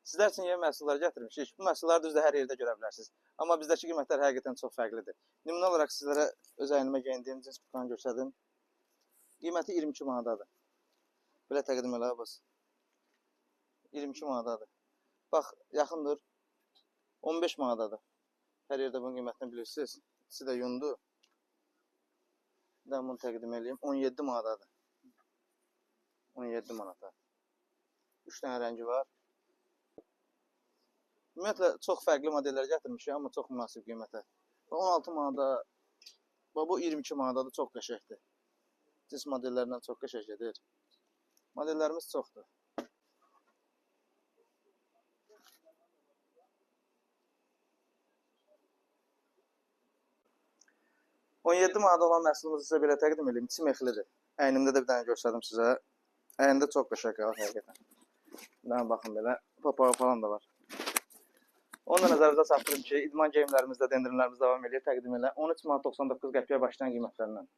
Sizlər üçün yeni məhsullar gətirmişik. Bu məhsulları düzdür hər yerdə görə bilərsiniz. Amma bizdəki qiymətlər həqiqətən çox fərqlidir. Nümunə olaraq sizlərə öz əynimə geyindiyim cins kurtkanı göstərdim. Qiyməti 22 manatadır. Belə təqdim elə Abbas. 22 manatadır. Bax, yaxındır. 15 manatadır. Hər yerdə bunun qiymətini bilirsiniz. İçi də yundur. Bir də bunu təqdim eləyim. 17 manatadır. 17 manata. 3 dənə rəngi var. Ümumiyyətlə çox fərqli modellər gətirmişik, amma çox münasib qiymətə. 16 manata, bax bu 22 manatadır, çox qəşəngdir. Cins modellərindən çox qəşəng gedir. Modellərimiz çoxdur. ...17 manata olan məhsulumuzu sizə belə təqdim edeyim. İçi mexlidir. Əynimdə də bir dənə göstərdim sizə. Əynimdə çox qəşəng qalır həqiqətən. Bir dənə baxın belə. Papağı falan da var. Onu da nəzərinizə çatdırım ki, idman geyimlərimizdə də endirimlərimiz davam edir, təqdim elə. 13 manat 99 qəpiyə başlayan qiymətlərindən.